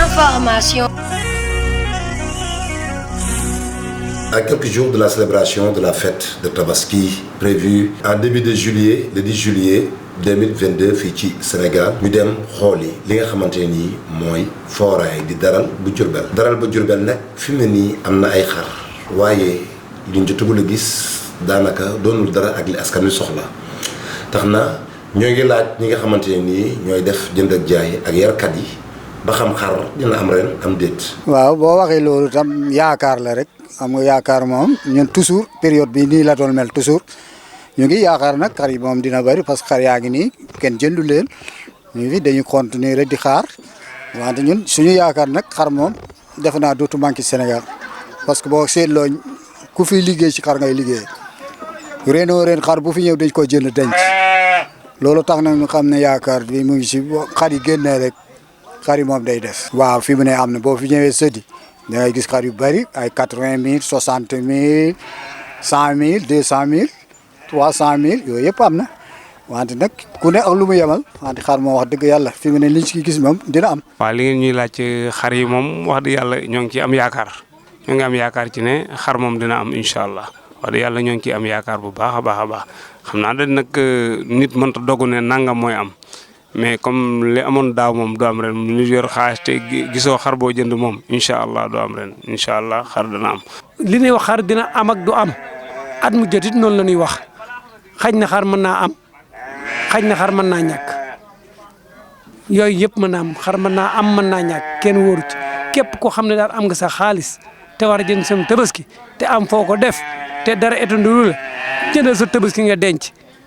Information. À quelques jours de la célébration de la fête de Tabaski prévue en début de juillet, le 10 juillet 2022 fii ci Sénégal ñu dem xooli li nga xamante nii mooy forail di daral bu Diourbel. daral bu Diourbel nag fi mu ne nii am na ay xar waaye liñ jotagul a gis daanaka doonul dara ak li askan wi soxla tax na ñoo ngi laaj ñi nga xamante ne nii ñooy def jënd ak jaay ak yarkat yi ba xam xar dina am ren am déet. waaw boo waxee loolu tam yaakaar la rek xam nga yaakaar moom ñun toujours période bi nii la doon mel toujours ñu ngi yaakaar nag xar yi moom dina bëri parce que xar yaa ngi nii kenn jëndu leen ñu fi dañuy continuer rek di xaar wante ñun suñu yaakaar nag xar moom defe naa dootu manqué Sénégal parce que boo seetloo ku fi liggéey ci xar ngay liggéey ren xar bu fi ñëw dañ ko jënd denc loolu tax na ñu xam ne yaakaar bi mu ngi si xar yi génnee rek xar yi moom day des. waaw fi mu ne am na boo fi ñëwee sëdi da ngay gis xar yu bëri ay 80 000 60 000 100 000 200 000 300 000 yooyu yëpp am na wante nag ku ne ak lu mu yemal wante xar moom wax dëgg yàlla fi mu ne liñ ci gis moom dina am. waaw li ngeen ñuy laaj xar yi moom wax dëgg yàlla ñoo ngi ciy am yaakaar ñoo ngi am yaakaar ci ne xar moom dina am incha allah wax dëgg yàlla ñoo ngi ciy am yaakaar bu baax a baax a baax xam naa dañ nag nit mënta dogu ne nangam mooy am. mais comme li amoon daaw moom du am ren ñu yor xaalis te gisoo xar boo jënd moom incha allah du am ren incha allah xar dana am. li ñuy wax xar dina am ak du am at mu jotit noonu la ñuy wax xaj na xar mën naa am xaj na xar mën naa ñàkk yooyu yëpp mën naa am xar mën naa am mën naa ñàkk kenn wóoru ci képp koo xam ne daal am nga sa xaalis te war a jënd sam tabaski te am foo ko def te dara étondulu la jëndal sa tabaski nga denc.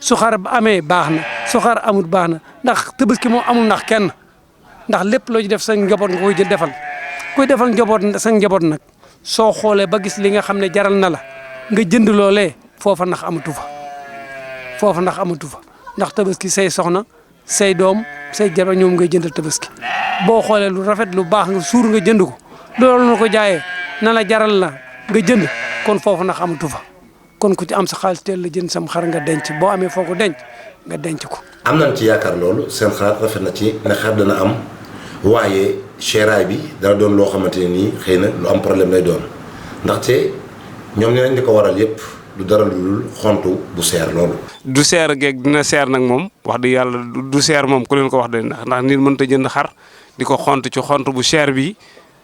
su xar amee baax na su xar amul baax na ndax tabaski moom amul ndax kenn ndax lépp loo ci def sa njaboot nga koy jël defal kuy defal njaboot sa njaboot nag soo xoolee ba gis li nga xam ne jaral na la nga jënd loolee foofa ndax amatu fa foofa ndax amatu fa ndax tabaski say soxna say doom say jabar ñoom ngay jëndal tabaski boo xoolee lu rafet lu baax nga suur nga jënd ko loolu na ko jaayee na la jaral la nga jënd kon foofa ndax amatu fa. kon ku ci am sa xaalis teel la jënd sam xar nga denc boo amee foo ko denc nga denc ko. am nañ ci yaakaar loolu seen xalaat rafet na ci ne xar dana am waaye seeraay bi dana doon loo xamante ne nii xëy na lu am problème lay doon ndaxte ñoom nee nañ li ko waral yëpp du dara lu dul xontu bu seer loolu. du seer geeg dina seer nag moom wax dëgg yàlla du seer moom ku leen ko wax de ndax nit mënta jënd xar di ko xont ci xont bu seer bi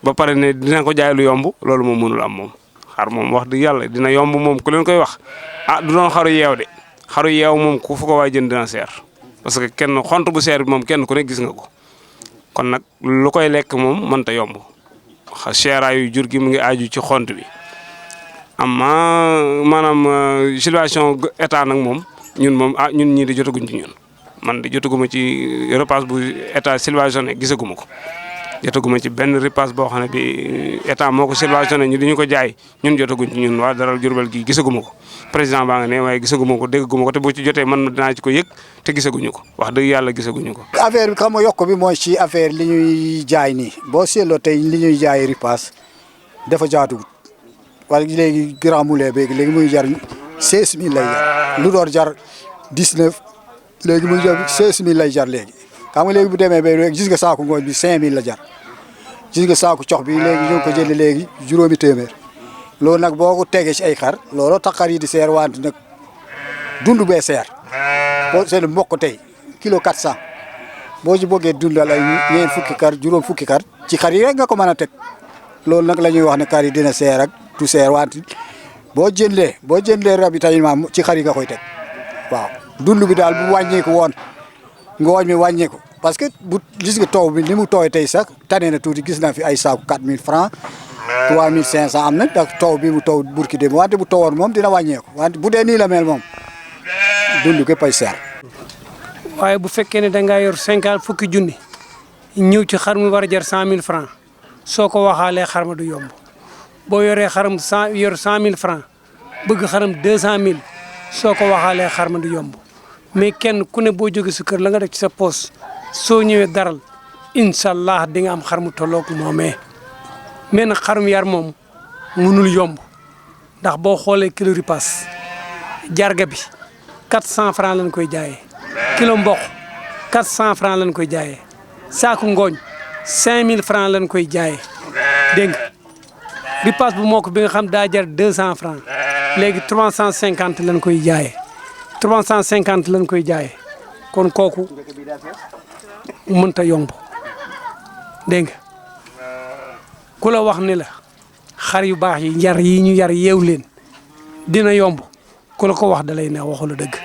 ba pare ne dina ko jaay lu yomb loolu moom mënul am moom. xar moom wax dëgg yàlla dina yomb moom ku leen koy wax du doon xaru yeew de xaru yeew moom ku fu ko waay jënd dina seer parce que kenn xont bu seer bi moom kenn ku ne gis nga ko kon nag lu koy lekk moom mënta yomb seeraayu jur gi mu ngi aju ci xont bi maanaam situation état nag moom ñun moom ñun ñii di jotaguñ ci ñun man di jotaguma ci repas bu état subventionné gisaguma ko. jotaguma ci benn repas boo xam ne bi état moo ko subventionné ñu di ñu ko jaay ñun jotaguñ ci ñun waa daral Diourbel gi gisaguma ko président baa nga ne waaye gisaguma ko dégguma ko te bu ci jotee man dinaa ci ko yëg te gisaguñu ko wax dëgg yàlla gisaguñu ko. affaire bi xam nga yokk bi mooy ci affaire li ñuy jaay nii boo seetloo tey li ñuy jaay repas dafa jaatuwut wala léegi grand moulin beegi léegi muy jar 16000 lay jar lu door jar 19 léegi muy jar 16000 lay jar léegi. xam nga léegi bu demee ba rek gis nga saako ngooñ bi 5000 la jar gis nga saako cox bi léegi ñoo ko jëlee léegi juróomi téeméer loolu nag boo ko tegee ci ay xar looloo tax xar yi di seer wante nag dund bee seer boo seetlu mbokk tey kilo 400 boo ci bëggee dundal ay ñeent fukki xar juróom fukki xar ci xar yi rek nga ko mën a teg loolu nag la ñuy wax ne xar yi dina seer ak du seer wante boo jëndee ravitaillement ci xar yi nga koy teg waaw dund bi daal bu wàññeeku woon ngooñ mi wàññeeku parce que bu gis nga taw bi ni mu tooy tey sax tane na tuuti gis naa fi ay saaku 4000 francs 3500 am na ndax taw bi mu taw burki dem wante bu tawoon moom dina wàññeeku wante bu dee nii la mel moom dund gépp ay seer. waaye bu fekkee ne da ngaa yor 50 fukki junni ñëw ci xar mu war a jar 100000 francs soo ko waxaalee xar ma du yomb boo yoree xaram 100000 francs bëgg xaram 200000 soo ko waxaalee xar ma du yomb. mais kenn ku ne boo jógee sa kër la nga def ci sa poos soo ñëwee daral incha allah di nga am xar mu tolloog moomee mais nag xarum yar moom mënul yomb ndax boo xoolee kilo ripaas jarga bi 400 francs lañ koy jaayee kilo mboq 400 francs lañ koy jaayee saaku ngooñ 5000 francs lañ koy jaayee dégg nga ripaas bu mokk bi nga xam daa jar 200 francs léegi 350 lañ koy jaayee 350 lañ koy jaayee kon kooku mënta yomb dégg nga ku la wax ne la xar yu baax yi yar yi ñu yar yeew leen dina yomb ku la ko wax da lay ne waxu la dëgg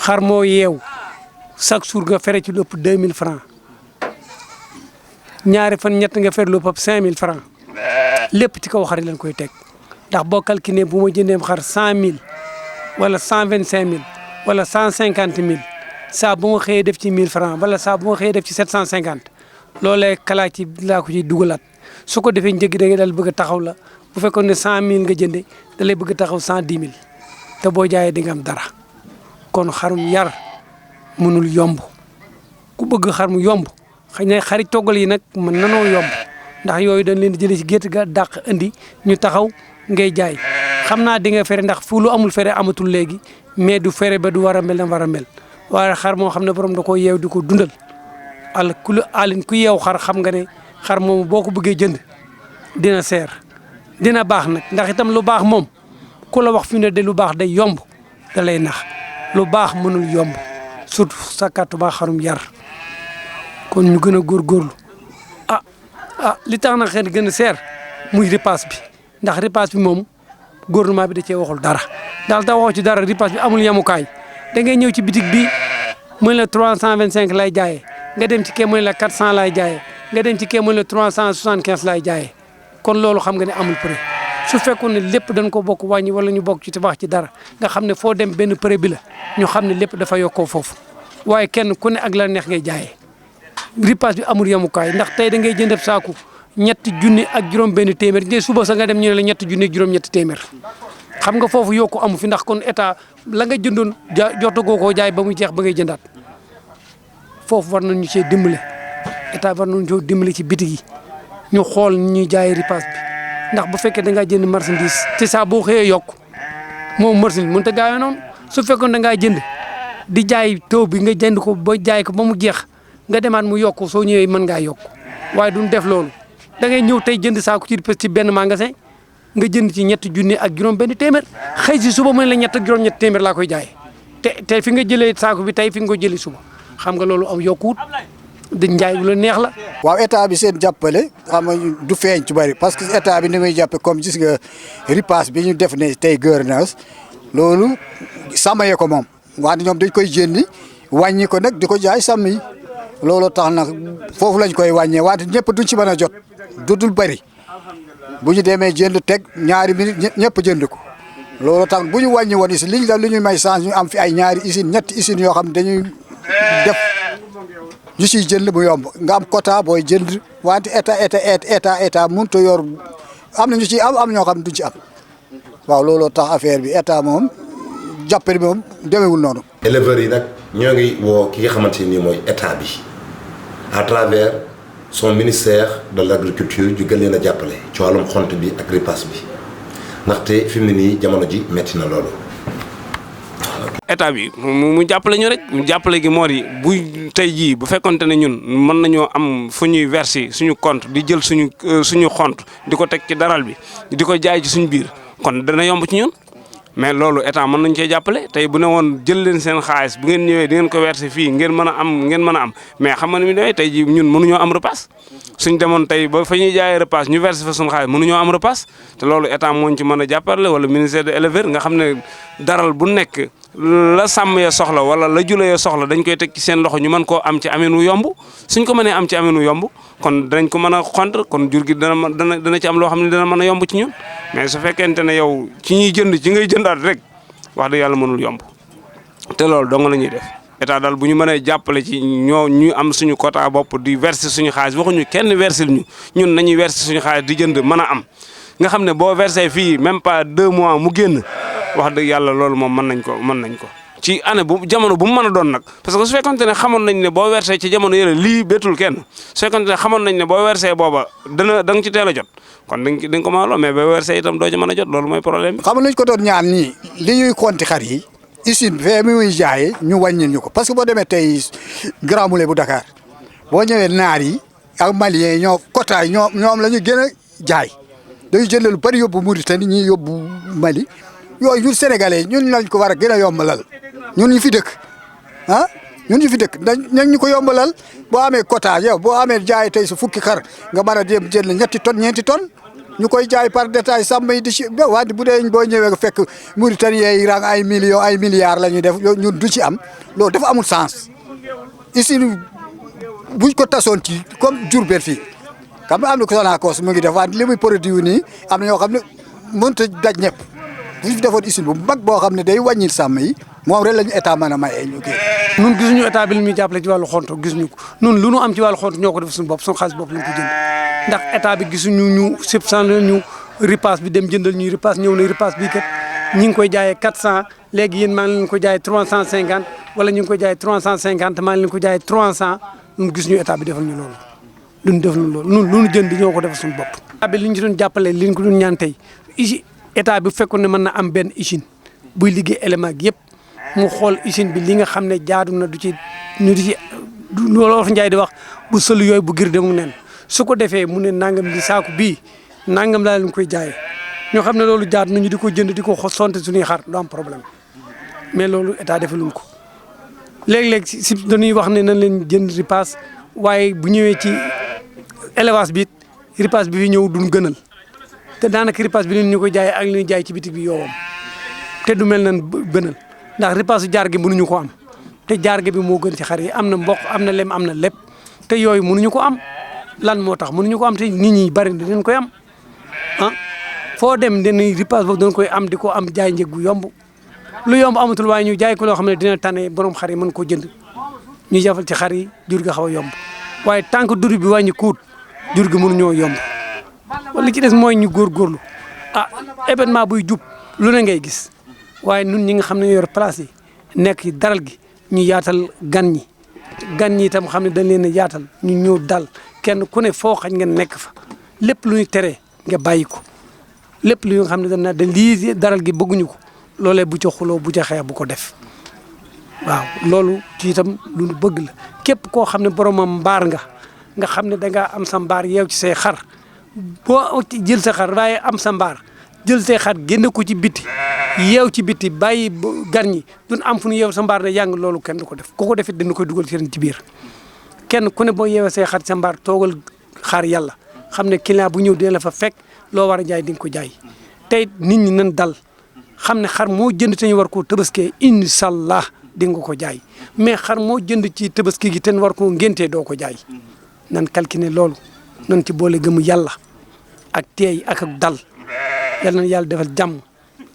xar moo yeew chaque jour nga fere ci lu ëpp 2000 francs ñaari fan ñett nga fer lu ëpp 5000 francs lépp ci kaw xar yi lañ koy teg ndax boo calculé bu ma jëndee xar 100000 wala 125000 wala 150000 saa bu ma xëyee def ci 1000 francs wala saa bu ma xëyee def ci 750 loolee kalaat ci laa ko ciy dugalaat su ko defee njëg da ngay dal bëgg a taxaw la bu fekkoon ne 100000 nga jënde da lay bëgg a taxaw 110000 te boo jaayee di nga am dara kon xarum yar mënul yomb ku bëgg xar mu yomb xëy na xari toggal yi nag mën nanoo yomb ndax yooyu dañ leen di jëlee ci gétt ga dàq indi ñu taxaw ngay jaay xam naa di nga fere ndax fu lu amul fere amatul léegi mais du fere ba du war a mel na war a mel waaye xar moo xam ne borom da ko yeew di ko dundal al ku la alin ku yeew xar xam nga ne xar moomu boo ko bëggee jënd dina seer dina baax nag ndax itam lu baax moom ku la wax fi ne de lu baax day yomb da lay nax lu baax mënul yomb surtout sakkatu baax xarum yar kon ñu gën a góorgóorlu li tax na xëy gën a seer muy ripaas bi ndax ripaas bi moom gouvernement bi da cee waxul dara daal da waxu ci dara ripaas bi amul yemukaay da ngay ñëw ci bitig bi mu ne la 325 lay jaayee nga dem ci kee mu ne la 400 lay jaayee nga dem ci kee mu ne la 375 lay jaayee kon loolu xam nga ne amul prix su fekkoon ne lépp dañ ko bokk wàññi wala ñu bokk ci tabax ci dara nga xam ne foo dem benn prix bi la ñu xam ne lépp dafa yokkoo foofu waaye kenn ku ne ak la neex ngay jaayee ripaas bi amul yemukaay ndax tey da ngay jëndab saaku ñetti junni ak juróom benn téeméer ngay suba sa nga dem ñu ne la ñetti junni ak juróom ñetti téeméer xam nga foofu yokku amu fi ndax kon état la nga jëndoon jotagoo koo jaay ba muy jeex ba ngay jëndaat foofu war nañu cee dimbale état war nañu cee dimbale ci bitig yi ñu xool ñuy jaay ripaas bi ndax bu fekkee da ngaa jënd marchandise te saa boo xëyee yokku moom marchandise mënut a gaawee noonu su fekkoon da ngaa jënd di jaay taw bi nga jënd ko ba jaay ko ba mu jeex nga demaat mu yokku soo ñëwee mën ngaa yokku waaye duñ def loolu da ngay ñëw tey jënd saako ci benn magasin nga jënd ci ñetti junni ak juróom benn téeméer xëy si suba mu ne la ñett ak juróom ñetti téeméer laa koy jaay te fi nga jëlee saako bi tey fi nga ko jëlee suba xam nga loolu am yokkuwut di njaay lu la neex la. waaw état bi seen jàppale xam nga du feeñ ci bari parce que état bi ni muy jàppe comme gis nga ripaas bi ñu def ne tey gouvernance loolu sàmm yee ko moom wante ñoom dañ koy jëndi wàññi ko nag di ko jaay sàmm yi loolu tax nag foofu lañ koy wàññee wante ñëpp duñ ci mën a jot dudul bari bu ñu demee jënd teg ñaari minute ñëpp jënd ko loolu tax bu ñu wàññi woon ici liñ la lu ñuy may chance ñu am fi ay ñaari usine ñetti usines yoo xam ne dañuy def ñu siy jënd bu yomb nga am quota booy jënd wante état mënut a yor am na ñu ci am ñoo xam ne duñ ci am waaw looloo tax affaire bi état moom jàppale bi moom demewul noonu. éleveurs yi nag ñoo ngi woo ki nga xamante ni mooy état bi à travers son ministère de l' agriculture ñu gën leen a jàppale ci wàllum xont bi ak ripaas bi ndaxte fi mu ne nii jamono ji metti na loolu. état bi mu jàppale ñu rek mu jàppale gi moo di bu tey jii bu fekkonte ne ñun mën nañoo am fu ñuy verser suñu compte di jël suñu xont di ko teg ci daral bi di ko jaay ci suñu biir kon dana yomb ci ñun. mais loolu état mën nañu cee jàppale tey bu ne woon jël leen seen xaalis bu ngeen ñëwee di ngeen ko verser fii ngeen mën a am mais xam nga ni mu demee tey jii ñun mënuñoo am repas suñ demoon tey ba fa ñuy jaayee repas ñu verser fa suñu xaalis mënuñoo am repas te loolu état moo ñu ci mën a jàppale wala ministère de l'éleveur nga xam ne daral bu nekk la sàmm ya soxla wala la jula ya soxla dañ koy teg ci seen loxo ñu mën koo am ci amin wu yomb suñ ko mënee am ci amin wu yomb kon danañ ko mën a xont kon jur gi dana ci am loo xam ne dana mën a yomb ci ñun mais su fekkente ne yow ci ñuy jënd ci ngay jëndaat rek wax dëgg yàlla mënul yomb te loolu dong la ñuy def état daal bu ñu mënee jàppale ci ñu am suñu quota bopp di verser suñu xaalis waxuñu kenn verser ñu ñun nañuy verser suñu xaalis di jënd mën a am nga xam ne boo verser fii même pas 2 mois mu génn wax dëgg yàlla loolu moom mën nañ ko ci année bu jamono bu mu mën a doon nag parce que su fekkonte ne xamoon nañ ne boo versé ci jamono yële lii bettul kenn su fekkonte ne xamoon nañ ne boo versé booba da nga ci teel a jot kon da nga ko mën a loo mais boo versé itam doo ci mën a jot loolu mooy problème bi. xam nga lu ñu ko doon ñaan nii li ñuy konti xar yi usine fee mi muy jaayee ñu wàññil ñu ko parce que boo demee tey Grand Moulin bu Dakar boo ñëwee naar yi ak Maliens yi ñoo quota yi ñoom la ñu gën a jaay dañu jënd lu bari yóbbu Mauritanie ñi yóbbu Mali yooyu ñun sénégalais ñun lañ ko war a gën a yombalal ñun ñu fi dëkk ah ñun ñu fi dëkk nañ ñu ko yombalal boo amee quota yow boo amee jaay tey su fukki xar nga mën a dem jënd 2 tonnes 4 tonnes ñu koy jaay par détail sàmm yi di ci wante bu dee boo ñëwee fekk Mauritanie yi rang ay millions ay milliards la ñuy def ñun du ci am loolu dafa amul sens ici buñ ko tasoon ci comme Diourbel fii xam nga am na ko Sonacos mu ngi def wante li muy produit nii am na ñoo xam ne mënut a daj ñëpp bu ñu defoon usine bu mag boo xam ne day wàññil sàmm yi moom rek la ñu état mën a maye ñu kii. nun gisuñu état bi li muy jàppale ci wàllu xontu gisuñu ko nun lu nu am ci wàllu xontu ñoo ko def suñu bopp suñu xaalis bopp lañ ko jënd ndax état bi gisuñu ñu subventionné ñu ripaas bi dem jëndal ñuy ripaas ñëw na ripaas bii kat ñi ngi koy jaayee 400 léegi yéen maa ngi leen ko jaayee 350 wala ñu ngi koy jaayee 350 maa ngi leen ko jaayee 300 nun gisuñu état bi defal ñu loolu duñ def loolu nun lu ñu jënd ñoo ko defal suñu bopp. état bi li ñu ci doon jàppale li ñu ko doon ñaan tey état bi fekkoon ne mën na am benn usine buy liggéey élément gi yëpp mu xool usine bi li nga xam ne jaadu na du ci ñu di ci loolu Wolof Njaay di wax bu sëlu yooyu bu gir de mu nen su ko defee mu ne nangam li saako bii nangam laa leen koy jaayee ñoo xam ne loolu jaadu nañu di ko jënd di ko sonte suñuy xar du am problème mais loolu état defaluñ ko léeg-léeg si dañuy wax ne nañ leen jënd ripaas waaye bu ñëwee ci élevage bi ripaas bi fi ñëw duñ gënal te daanaka ripaas bi ñu ko jaayee ak li ñuy jaay ci bitig bi yoowam te du mel nan gënal ndax ripaasu jaar gi mënuñu ko am te jaar gi bi moo gën ci xar yi am na mboq am na lem am na lépp te yooyu mënuñu ko am lan moo tax mënuñu ko am te nit ñi bari na dañ koy am ah foo dem dañuy ripaas boobu dañ koy am di ko am jaay njëg bu yomb lu yomb amatul waaye ñu jaay ko loo xam ne dina tane borom xar yi mën koo jënd ñu jafal ci xar yi jur gi xaw a yomb waaye tant que duri bi wàññi kuut jur gi mënuñoo yomb li ci des mooy ñu góorgóorlu événement buy jub lu ne ngay gis waaye nun ñi nga xam ne yor place yi nekk ci daral gi ñu yaatal gan ñi itam xam ne dañ leen a yaatal ñu ñëw dal kenn ku ne foo xañ nga nekk fa lépp lu ñu teree nga bàyyi ko lépp lu nga xam ne dañ lii daral gi bëgguñu ko loolee bu ca xuloo bu ca xeex bu ko def waaw loolu ci itam lu ñu bëgg la képp koo xam ne boromam mbaar nga xam ne dangaa am sa mbaar yeew ci say xar boo jël sa xar waaye am sa mbaar jël say xar génne ko ci biti yeew ci biti bàyyi gan ñi duñ am fu ñu yeew sa mbaar ne yàng loolu kenn du ko def ku ko defit dañu koy dugal ci biir kenn ku ne boo yeewee say xar sa mbaar toogal xaar yàlla xam ne client bu ñëw dina la fa fekk loo war a jaay di nga ko jaay tey nit ñi nan dal xam ne xar moo jënd te ñu war koo tabaskee incha allah di nga ko jaay mais xar moo jënd ci tabaski gi te ñu war koo ngéntee doo ko jaay nan calculer loolu nan ci boole gëmu yàlla ak teey ak dal yàlla na yàlla defal jàmm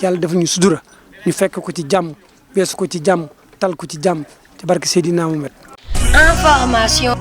yàlla defal ñu sudura ñu fekk ko ci jàmm weesu ko ci jàmm tal ko ci jàmm ci barke Seydina Muhammad. Information.